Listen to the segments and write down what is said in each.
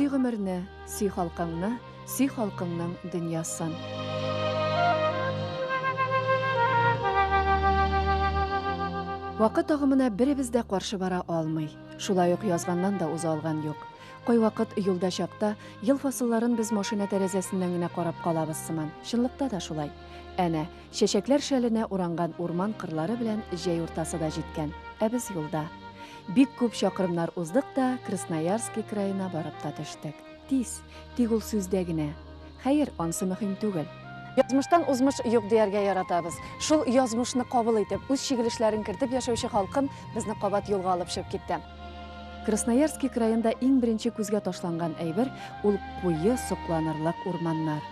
Сөй гомерне, сөй халкыңны, сөй халкыңның дөньясын. Вакыт агымына беребез дә каршы бара алмый. Шулай ук язганнан да уза алган юк. Кайвакыт юлда чакта ел фасылларын без машина тәрәзәсеннән генә карап калабыз сыман. Чынлыкта да шулай. Әнә, чәчәкләр шәленә уранган урман кырлары белән җәй уртасы да җиткән. Ә без юлда. Бик күп чакрымнар уздык та, Красноярский краена барып та төштек. Тиз, тик ул сүздә генә. Хәер, ансы мөһим түгел. Язмыштан узмыш юк дияргә яратабыз. Шул язмышны кабул итеп, үз чигелешләрен кертеп яшәүче халкым безне кабат юлга алып чыгып китте. Красноярский краенда иң беренче күзгә ташланган әйбер, ул куе, сокланырлык урманнар.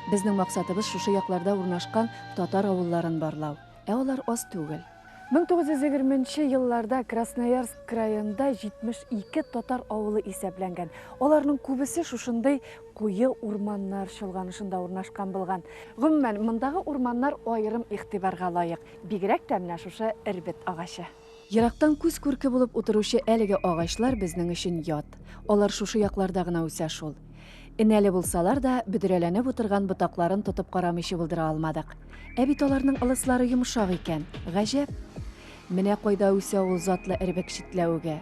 Безнең максатыбыз шушы якларда урнашкан татар авылларын барлау. Ә алар аз түгел. 1920 нче елларда Красноярск краенда 72 татар авылы исәпләнгән. Аларның күбесе шушындый куе урманнар чолганышында урнашкан булган. Гомумән, мондагы урманнар аерым игътибарга лаек. Бигрәк тә менә шушы эрбет агачы. Ерактан күз күрке булып утыручы әлеге агачлар безнең өчен ят. Алар шушы якларда гына үсә шул. Энәле булсалар да, бөдрәләнеп утырган ботакларын тотып карамыйча булдыра алмадык. Ә бит аларның ылыслары йомшак икән. Гаҗәп! Менә кайда үсә ул затлы эрбек читләвеге.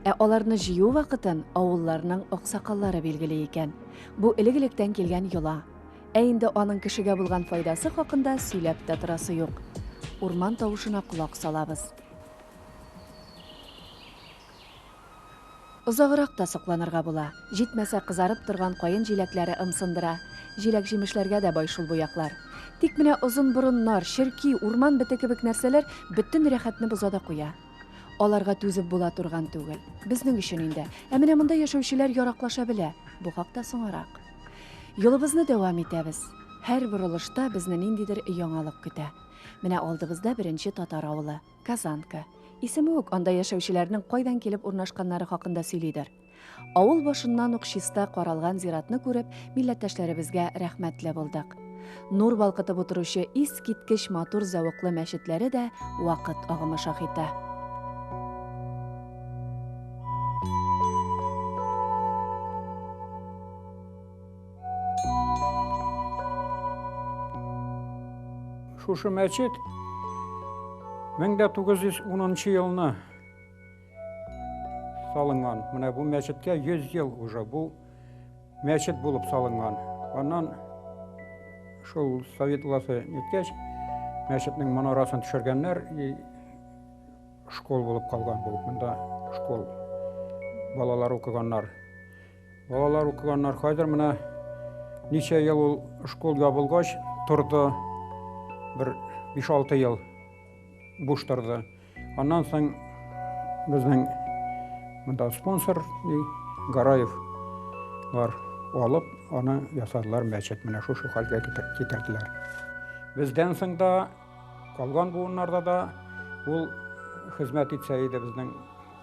Ә аларны җыю вакытын авылларның аксакаллары билгели икән. Бу элек-электән килгән йола. Ә инде аның кешегә булган файдасы хакында сөйләп тә торасы юк. Урман тавышына колак салабыз. Озаграк та сокланырга була. Җитмәсә, кызарып торган каен җиләкләре ымсындыра. Җиләк-җимешләргә дә бай шул бу яклар. Тик менә озын борыннар, черки, урман бете кебек нәрсәләр бөтен рәхәтне боза да куя. Аларга түзеп була торган түгел. Безнең өчен инде. Ә менә монда яшәүчеләр яраклаша белә. Бу хакта соңарак. Юлыбызны дәвам итәбез. Һәр борылышта безне ниндидер яңалык көтә. Менә алдыбызда беренче татар авылы. Казанка. Исеме үк анда яшәүчеләрнең кайдан килеп урнашканнары хакында сөйлидер. Авыл башыннан ук чиста каралган зиратны күреп, милләттәшләребезгә рәхмәтле булдык. Нур балкытып утыручы искиткеч матур зәвыклы мәчетләре дә вакыт агымы шаһиты. Шушы мәчет 1910 елны салынган. Менә бу мәчеткә 100 ел уже бу мәчет булып салынган. Аннан шул совет власы ниткәч, мәчетнең манарасын төшергәннәр и школ булып калган бу. Монда школ. Балалар укыганнар. Балалар укыганнар. Хәзер менә ничә ел ул школ ябылгач торды. Бер 5-6 ел буш торды. Аннан соң безнең монда спонсор Гараев бар алып, аны ясадылар мәчет. Менә шушы хәлгә китерделәр. Бездән соң да калган буыннарда да ул хезмәт итсә иде безнең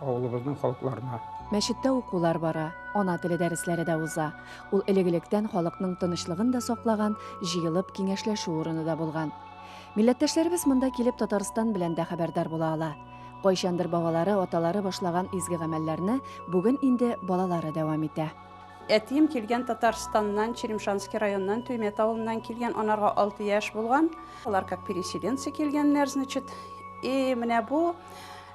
авылыбызның халыкларына. Мәчеттә укулар бара, ана теле дәресләре дә уза. Ул элек-электән халыкның тынычлыгын да саклаган, җыелып киңәшләшү урыны да булган. Милләттәшләребез монда килеп Татарстан белән дә хәбәрдар була ала. Кайчандыр бабалары, аталары башлаган изге гамәлләрне бүген инде балалары дәвам итә. Әтием килгән Татарстаннан, Черемшанский районыннан, Туймәт авылыннан килгән, анарга 6 яшь булган. Алар как переселенцы килгәннәр, значит. И менә бу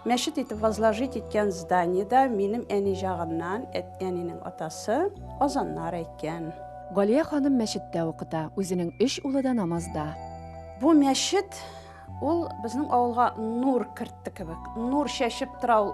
Мәчет итеп возложить иткән зданиедә минем әни җагыннан әнинең атасы азаннар әйткән. Галия ханым мәчеттә укыта, үзенең өч улы да намазда. Бу мәчет ул безнең авылга нур кертте кебек, нур чәчеп тора ул.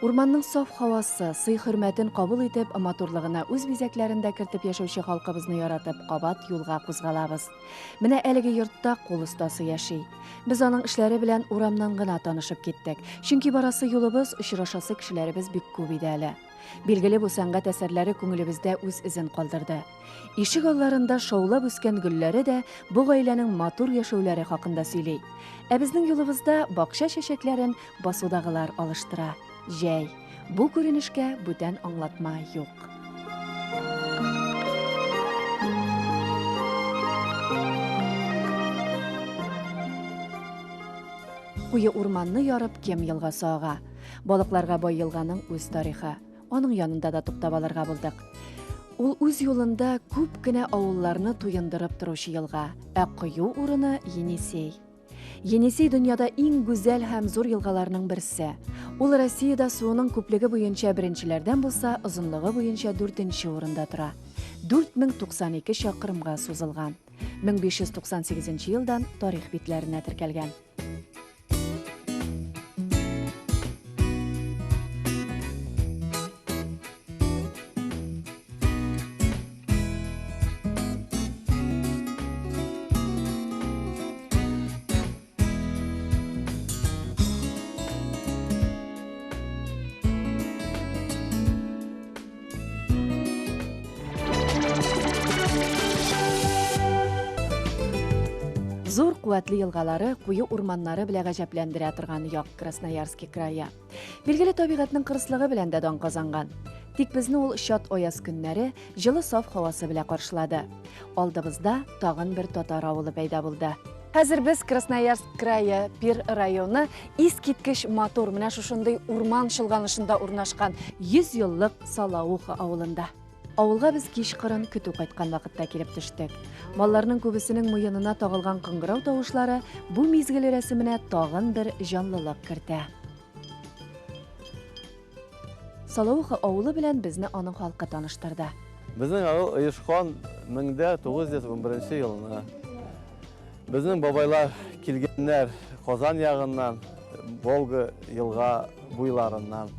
Урманның саф һавасы, сый-хөрмәтен кабул итеп, матурлыгына үз бизәкләрен дә кертеп яшәүче халкыбызны яратып, кабат юлга кузгалабыз. Менә әлеге йортта кул остасы яши. Без аның эшләре белән урамнан гына танышып киттек. Чөнки барасы юлыбыз, очрашасы кешеләребез бик күп иде әле. Билгеле, бу сәнгать әсәрләре күңелебездә үз эзен калдырды. Ишек алларында шаулап үскән гөлләре дә бу гаиләнең матур яшәүләре хакында сөйли. Ә безнең юлыбызда бакча чәчәкләрен басудагылар алыштыра. Җәй. Бу күренешкә бүтән аңлатма юк. Куе урманны ярып Кем елгасы ага. Балыкларга бай елганың үз тарихы. Аның янында да туктап алырга булдык. Ул үз юлында күп кенә авылларны туендырып торучы елга, ә кою урыны Енисей. Енисей дөньяда иң гүзәл һәм зур елгаларның берсе. Ул Россиядә суының күплеге буенча беренчеләрдән булса, озынлыгы буенча дүртенче урында тора. 4092 чакрымга сузылган. 1598 елдан тарих битләренә теркәлгән. Зур куәтле елгалары, куе урманнары белән гаҗәпләндерә торган як Красноярский крае. Билгеле табигатьнең кырыслыгы белән дә дан казанган. Тик безне ул чат аяз көннәре, җылы саф һавасы белән каршылады. Алдыбызда тагын бер татар авылы пәйда булды. Хәзер без Красноярск крае Пир районы искиткеч матур менә шушындый урман чолганышында урнашкан 100 еллык Салауха авылында. Авылга без кичкырын көтү кайткан вакытта килеп төштек. Малларның күбесенең муенына тагылган кыңгырау тавышлары бу мизгел рәсеменә тагын бер җанлылык кертә. Салауха авылы белән безне аның халкы таныштырды. Безнең авыл оешкан 1911 елны. Безнең бабайлар килгәннәр Казан ягыннан, Волга елга буйларыннан.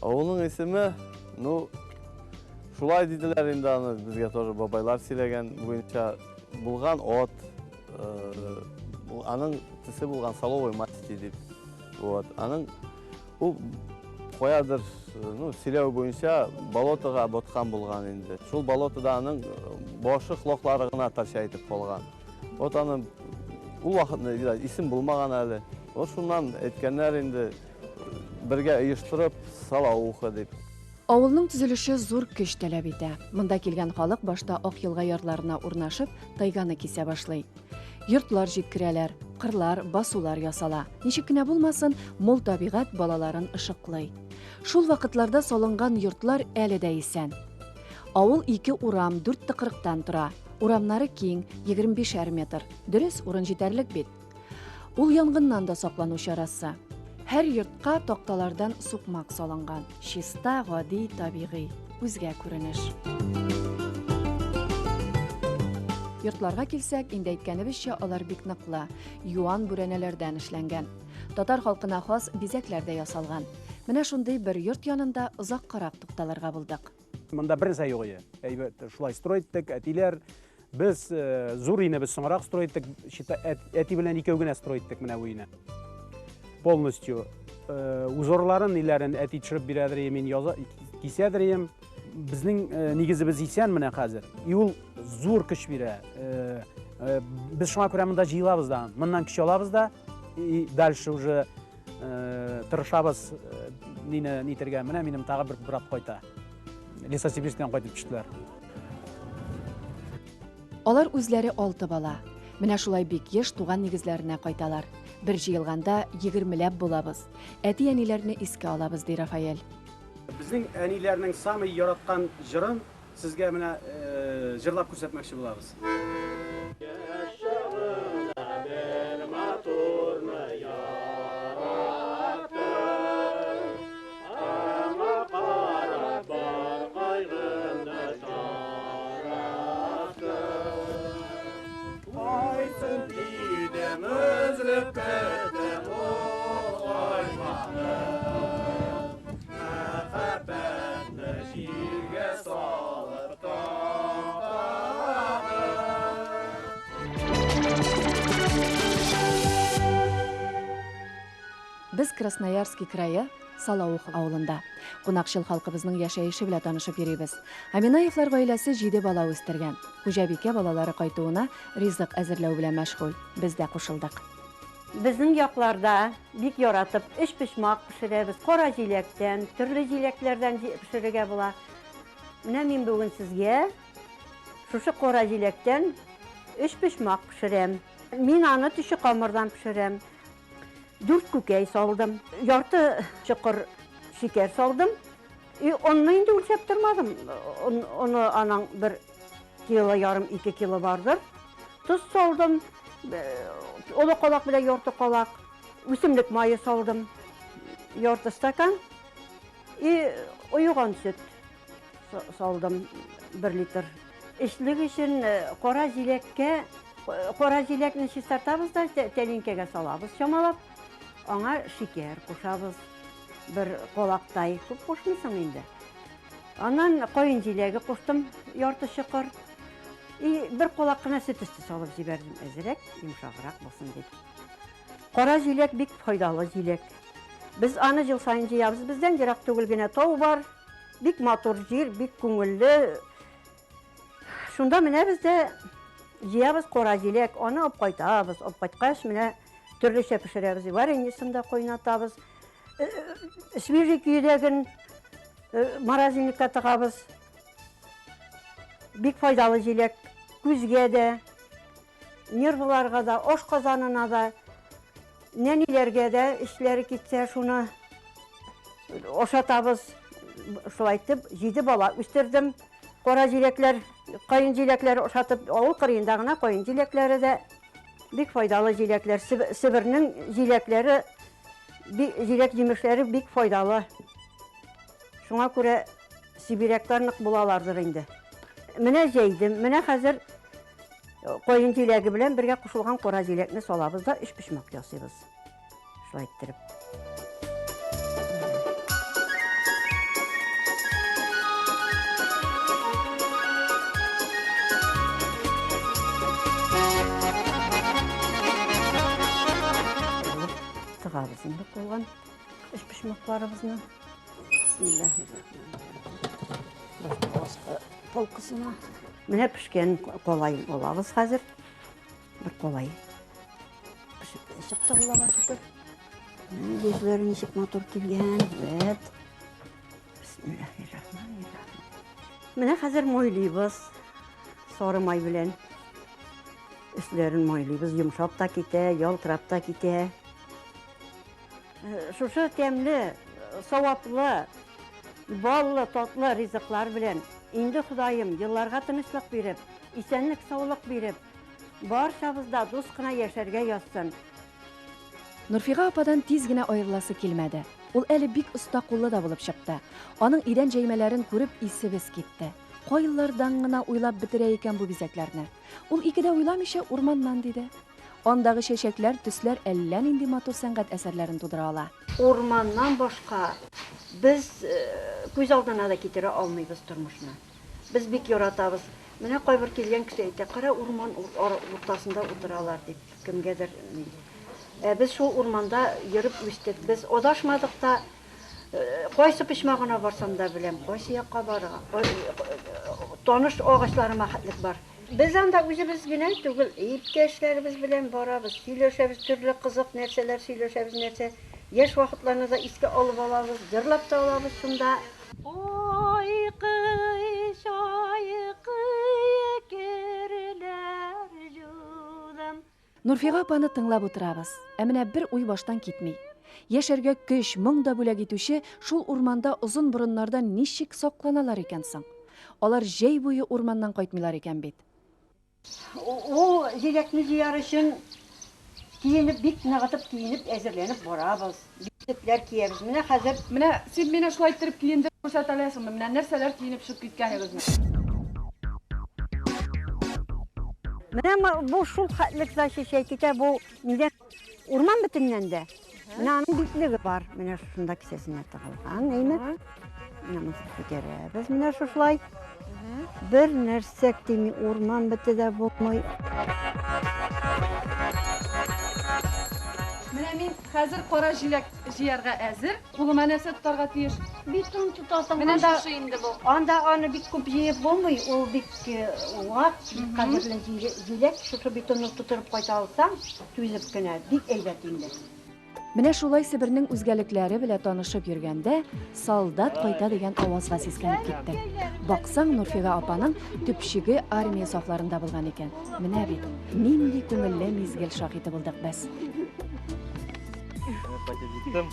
Авылның исеме, ну, шулай диделәр инде аны, безгә тоже бабайлар сөйләгән буенча булган от, аның төсе булган соловой масти дип. Вот, аның ул каядыр, ну, сөйләү буенча болотога баткан булган инде. Шул болотода аның башы, колаклары гына торчайтып калган. Вот аны ул вакытны, видать, исем булмаган әле. Вот шуннан әйткәннәр инде, бергә оештырып Салауха дип. Авылның төзелеше зур көч таләп итә. Монда килгән халык башта Ак елга ярларына урнашып, тайганы кисә башлый. Йортлар җиткерәләр, кырлар, басулар ясала. Ничек кенә булмасын, мул табигать балаларын ышыклый. Шул вакытларда салынган йортлар әле дә исән. Авыл ике урам, дүрт тыкрыктан тора. Урамнары киң, 25 метр. Дөрес, урын җитәрлек бит. Ул янгыннан да саклану чарасы. Һәр йортка такталардан сукмак салынган. Чиста, гади, табигый. Үзгә күренеш. Йортларга килсәк, инде әйткәнебезчә, алар бик ныклы, юан бүрәнәләрдән эшләнгән. Татар халкына хас бизәкләр дә ясалган. Менә шундый бер йорт янында озаккарак тукталырга булдык. Монда бер нәрсә юк иде. Әйбәт, шулай строить иттек, әтиләр. Без зур өйне без соңрак строить иттек. Әти белән икәү генә строить иттек менә бу өйне. Полностью узорларын, ниләрен әти төшереп бирәдер, мин яза, кисәдер идем. Безнең нигезебез исән менә хәзер. И ул зур көч бирә. Без шуңа күрә монда җыелабыз да, моннан көч алабыз да, и дальше уже тырышабыз мине нитергә. Менә минем тагы бер брат кайта. Лесосибирсктан кайтып төштеләр. Алар үзләре алты бала. Менә шулай бик еш туган нигезләренә кайталар. Бер җыелганда егермеләп булабыз. Әти-әниләрне искә алабыз, ди Рафаэль. Безнең әниләрнең самый яраткан җырын сезгә менә җырлап күрсәтмәкче булабыз. Без Красноярский крае Салаух авылында. Кунакчыл халкыбызның яшәеше белән танышып йөрибез. Аминаевлар гаиләсе җиде бала үстергән. Хуҗабикә балалары кайтуына ризык әзерләү белән мәшгуль. Без дә кушылдык. Безнең якларда бик яратып өчпочмак пешерәбез. Кара җиләктән, төрле җиләкләрдән пешерергә була. Менә мин бүген сезгә шушы кара җиләктән өчпочмак пешерәм. Мин аны төче камырдан пешерәм. Дүрт күкәй салдым, ярты чокыр шикәр салдым. И онны инде үлчәп тормадым. Оны аның бер кило ярым, ике кило бардыр. Тоз салдым, олы калак белән ярты калак. Үсемлек мае салдым, ярты стакан. И оеган сөт салдым, бер литр. Эчлек өчен кара җиләккә, кара җиләкне чистартабыз да тәлинкәгә салабыз чамалап. Аңа шикәр кушабыз. Бер калактай, күп кушмыйсың инде. Аннан каен җиләге куштым, ярты чокыр. И бер калак кына сөт өсте салып җибәрдем, әзрәк, йомшаграк булсын дип. Кара җиләк бик файдалы җиләк. Без аны ел саен җыябыз. Бездән ерак түгел генә тау бар. Бик матур җир, бик күңелле. Шунда менәбез дә җыябыз кара җиләк, аны алып кайтабыз. Алып кайткач, менә төрлечә пешерәбез. Вареньесын да кайнатабыз. Свежий көйдәген морозильникка тыгабыз. Бик файдалы җиләк. Күзгә дә, нервыларга да, ашказанына да, нәниләргә дә эчләре китсә, шуны ашатабыз. Шулай итеп, җиде бала үстердем. Кара җиләкләр, каен җиләкләре ашатып, авыл кырыенда гына каен җиләкләре дә бик файдалы җиләкләр. Себернең җиләкләре, җиләк җимешләре бик файдалы. Шуңа күрә сибиряклар нык булалардыр инде. Менә җәйдем, менә хәзер каен җиләге белән бергә кушылган кара җиләкне салабыз да өчпочмак ясыйбыз. Шулай иттереп. Тыгабыз инде кулган өчпочмакларыбызны. Бисмиллаһир-рахманир-рахим. Полкасына. Менә пешкән калай алабыз хәзер. Бер калай. Пешеп чыкты, Аллага шөкер. Йөзләре ничек матур килгән. Вәт. Бисмиллаһир-рахманир-рахим. Менә хәзер майлыйбыз. Сары май белән. Өсләрен майлыйбыз. Йомшап та китә, ялтырап та китә. Шушы тәмле, саваплы, баллы, татлы ризыклар белән инде Ходаем елларга тынычлык биреп, исәнлек-саулык биреп, барчабыз да дус кына яшәргә язсын. Нурфига ападан тиз генә аерыласы килмәде. Ул әле бик оста куллы да булып чыкты. Аның идән җәймәләрен күреп исебез китте. Кайлардан гына уйлап бетерә икән бу бизәкләрне? Ул ике дә уйламыйча урманнан диде. Андагы чәчәкләр, төсләр әллә нинди матур сәнгать әсәрләрен тудыра ала. Урманнан башка без күз алдына да китерә алмыйбыз тормышны. Без бик яратабыз. Менә кайбер килгән кеше әйтә, кара урман уртасында утыралар дип, кемгәдер. Ә без шул урманда йөреп үстек. Без адашмадык та, кайсы почмагына барсам да беләм, кайсы якка барырга. Таныш агачларыма хәтлек бар. Без анда үзебез генә түгел, иптәшләребез белән барабыз, сөйләшәбез, төрле кызык нәрсәләр сөйләшәбез, нәрсә. Яшь вакытларны да искә алып алабыз, җырлап та алабыз шунда. Айкый, чайкый, керләр җудым. Нурфига апаны тыңлап утырабыз. Ә менә бер уй баштан китми. Яшәргә көч, моң да бүләк итүче шул урманда озын борыннардан ничек сакланалар икән соң? Алар җәй буе урманнан кайтмыйлар икән бит. Ул җиләкне җыяр өчен киенеп, бик ныгытып киенеп, әзерләнеп барабыз. Битлекләр киябез. Менә хәзер. Менә син мине шулай иттереп киендереп күрсәтә аласыңмы? Менә нәрсәләр киенеп чыгып киткәнегезне? Менә бу шул хәтлек защищать итә, бу нидән? Урман бөтеннән дә. Менә аның битлеге бар. Менә шушында кесәсенә тыгылган, әйме? Менә моны күтәрәбез. Менә шушылай. Бер нәрсә тими, урман бете дә булмый. Менә мин хәзер кара җиләк җыярга әзер. Кулыма нәрсә тотарга тиеш? Битон тотасың. Менә шушы инде бу. Анда аны бик күп җыеп булмый, ул бик вак, бик кадерле җиләк. Шушы битонны тутырып кайта алсаң, түзеп кенә, бик әйбәт инде. Менә шулай Себернең үзгәлекләре белә танышып йөргәндә, солдат кайта дигән авазга сискәнеп киттек. Баксаң, Нурфига апаның төпчеге армия сафларында булган икән. Менә бит, нинди күңелле мизгел шаһиты булдык без. Кайтып җиттем.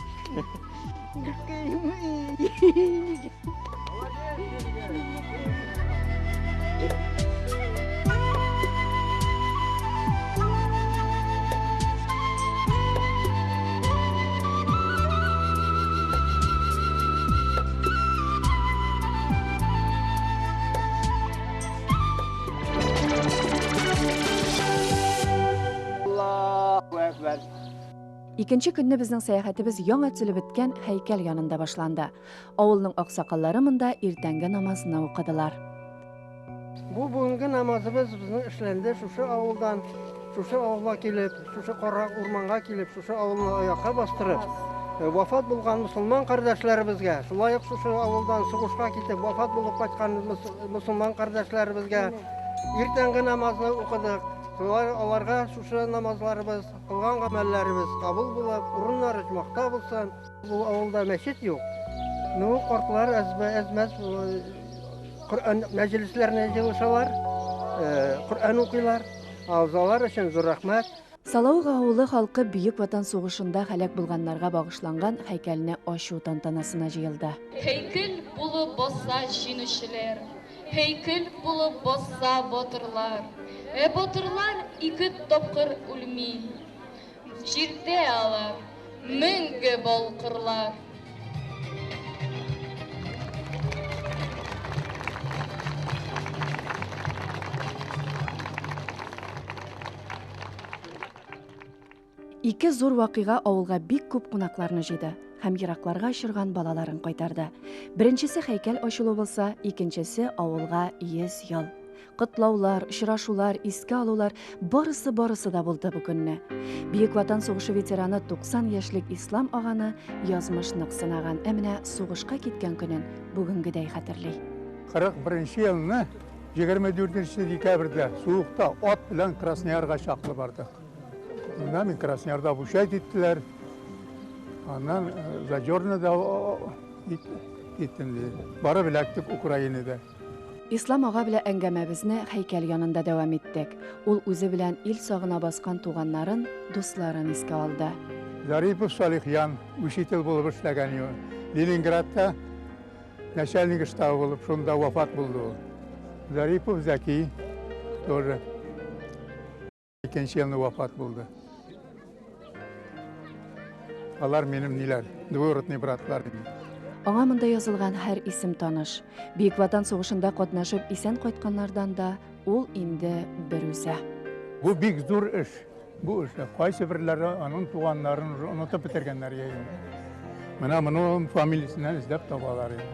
Икенче көнне безнең сәяхәтебез яңа төзелеп беткән һәйкәл янында башланды. Авылның аксакаллары монда иртәнге намазны укыдылар. Бу бүгенге намазыбыз безнең эшләнде шушы авылдан, шушы авылга килеп, шушы кара урманга килеп, шушы авылны аякка бастырып, вафат булган мусульман кардәшләребезгә, шулай ук шушы авылдан сугышка китеп вафат булып кайткан мусульман кардәшләребезгә иртәнге намазны укыдык. Шулай аларга шушы намазларыбыз, кылган гамәлләребез кабул булып, урыннары оҗмахта булсын. Бу авылда мәчет юк. Ну, картлар әзмәз Коръән мәҗлесләренә җыелышалар, Коръән укыйлар. Алар өчен зур рәхмәт. Салавык авылы халкы Бөек Ватан сугышында һәлак булганнарга багышланган һәйкәлне ачу тантанасына җыелды. Һәйкел булып баса җиңүчеләр, һәйкел булып баса батырлар. Ә батырлар ике тапкыр үлми. Җирдә алар мәңге балкырлар. Ике зур вакыйга авылга бик күп кунакларны җыйды һәм еракларга очырган балаларын кайтарды. Беренчесе һәйкәл ачылу булса, икенчесе авылга 100 ел. Котлаулар, очрашулар, искә алулар барысы-барысы да булды бу көнне. Бөек Ватан сугышы ветераны 90 яшьлек Ислам аганы язмыш нык сынаган, ә менә сугышка киткән көнен бүгенгедәй хәтерли. 41 елны 24 декабрьдә суыкта ат белән Красноярга чаклы бардык. Монда мин Красноярда обучать иттеләр. Аннан Задерныйда киттем. Барып эләктек Украинада. Ислам ага белән әңгәмәбезне һәйкәл янында дәвам иттек. Ул үзе белән ил сагына баскан туганнарын, дусларын искә алды. Зарипов Салихян учитель булып эшләгән. Ленинградта начальник штабы булып, шунда вафат булды ул. Зарипов Зәки тоже икенче елны вафат булды. Алар минем ниләр, двоюродный братлар. Аңа монда язылган һәр исем таныш. Бөек Ватан сугышында катнашып исән кайтканнардан да ул инде бер үзе. Бу бик зур эш. Бу эш. Кайсы берләре аның туганнарын уже онытып бетергәннәр инде. Менә моны фамилиясеннән эзләп табалар инде.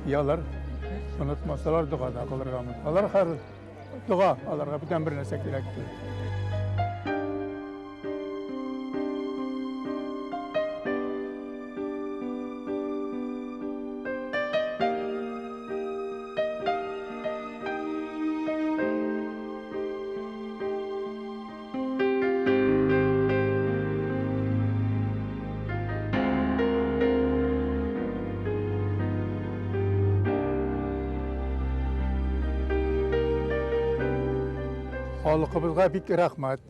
Я алар онытмасалар дога да кылырга мөмкин. Алар хәзер дога, аларга бүтән бер нәрсә кирәк түгел. Халкыбызга бик рәхмәт.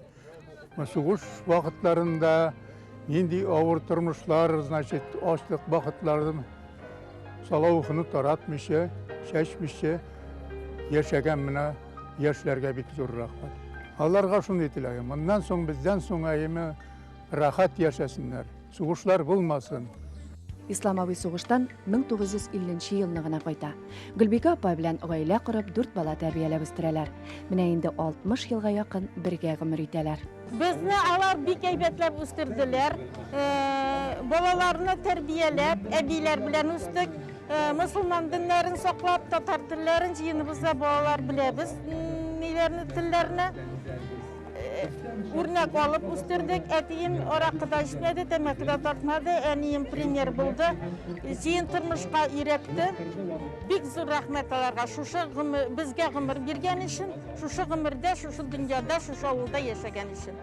Сугыш вакытларында нинди авыр тормышлар, значит, ачлык вакытларын Салавыкны таратмыйча, чәчмичә яшәгән менә яшьләргә бик зур рәхмәт. Аларга шундый теләгем. Моннан соң бездән соң әйеме рәхәт яшәсеннәр. Сугышлар булмасын. Ислам абый сугыштан 1950 елны гына кайта. Гөлбикә апа белән гаилә корып, 4 бала тәрбияләп үстерәләр. Менә инде 60 елга якын бергә гомер итәләр. Безне алар бик әйбәтләп үстерделәр. Балаларны тәрбияләп, әбиләр белән үстек. Мусульман диннәрен саклап, татар телләрен җыеныбызда балалар беләбез, ниләрне, телләрне. үрнәк алып үстердек. Әтием аракы да эчмәде, тәмәке дә тартмады. Әнием пример булды. Җыен тормышка өйрәтте. Бик зур рәхмәт аларга. Шушы безгә гомер биргән өчен, шушы гомердә, шушы дөньяда, шушы авылда яшәгән өчен.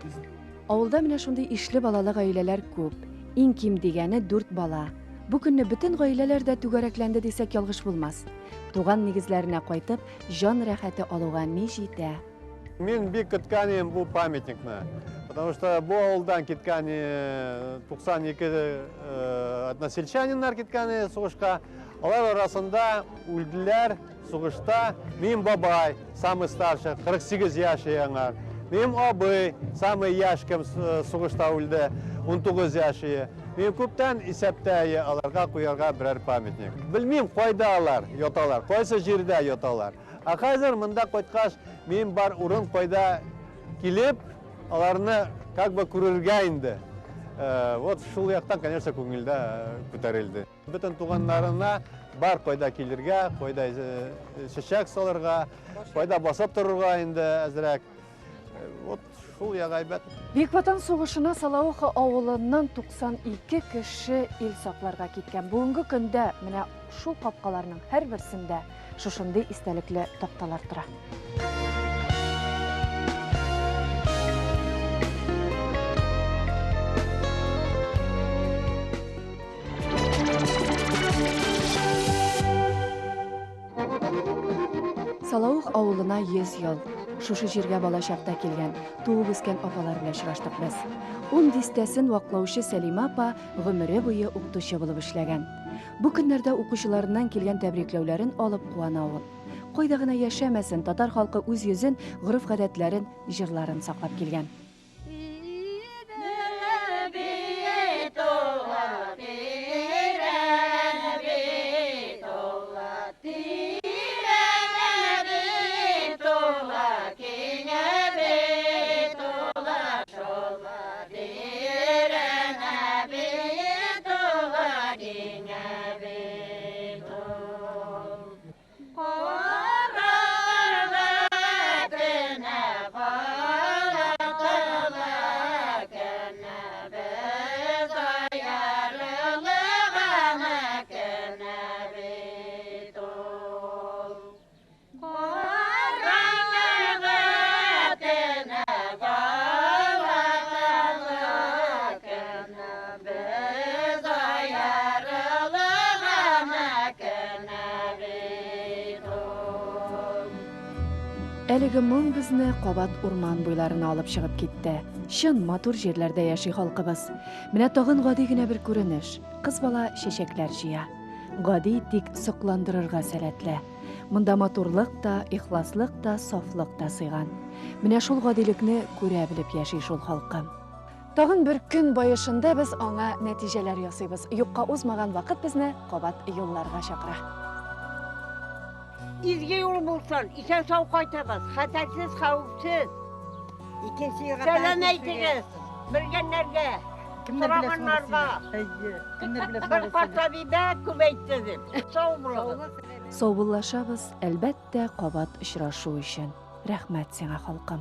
Авылда менә шундый ишле балалы гаиләләр күп. Иң ким дигәне дүрт бала. Бу көнне бөтен гаиләләр дә түгәрәкләнде дисәк ялгыш булмас. Туган нигезләренә кайтып, җан рәхәте алуга ни җитә? Мин бик көткән идем бу памятникны. Потому что бу авылдан киткән 92 односельчаниннар киткән сугышка. Алар арасында үлделәр сугышта минем бабай, самый старший, 48 яшь аңар. Минем абый, самый яшь кем сугышта үлде, 19 яшь. Мин күптән исәптә аларга куярга берәр памятник. Белмим, кайда алар яталар, кайсы җирдә яталар. Ә хәзер монда кайткач, мин бар урын кайда килеп, аларны как бы күрергә инде. Вот шул яктан, конечно, күңелдә күтәрелде. Бөтен туганнарына бар кайда килергә, кайда чәчәк салырга, кайда басып торырга инде әзрәк. Вот шул ягы әйбәт. Бөек Ватан сугышына Салауха авылыннан 92 кеше ил сакларга киткән. Бүгенге көндә менә шул капкаларның һәрберсендә шушындый истәлекле такталар тора. Салаух авылына 100 ел. Шушы җиргә балачакта килгән, туып үскән апалар белән очраштык без. Ун дистәсен ваклаучы Сәлимә апа гомере буе укытучы булып эшләгән. Бу көннәрдә укучыларыннан килгән тәбрикләүләрен алып куана ул. Кайда гына яшәмәсен, татар халкы үз йөзен, гореф-гадәтләрен, җырларын саклап килгән. Әлеге моң безне кабат урман буйларына алып чыгып китте. Чын матур җирләрдә яши халкыбыз. Менә тагын гади генә бер күренеш. Кыз бала чәчәкләр җыя. Гади, тик сокландырырга сәләтле. Монда матурлык та, ихласлык та, сафлык та сыйган. Менә шул гадилекне күрә белеп яши шул халкым. Тагын бер көн баешында без аңа нәтиҗәләр ясыйбыз. Юкка узмаган вакыт безне кабат юлларга чакыра. Изге юл булсын, исән-сау кайтыгыз, хәтәрсез, хәвефсез. Икенче елга Сәлам әйтегез, белгәннәргә, сораганнарга. Бер карт табибә күп әйтте дип. Сау булыгыз. Саубуллашабыз, әлбәттә, кабат очрашу өчен. Рәхмәт сиңа, халкым.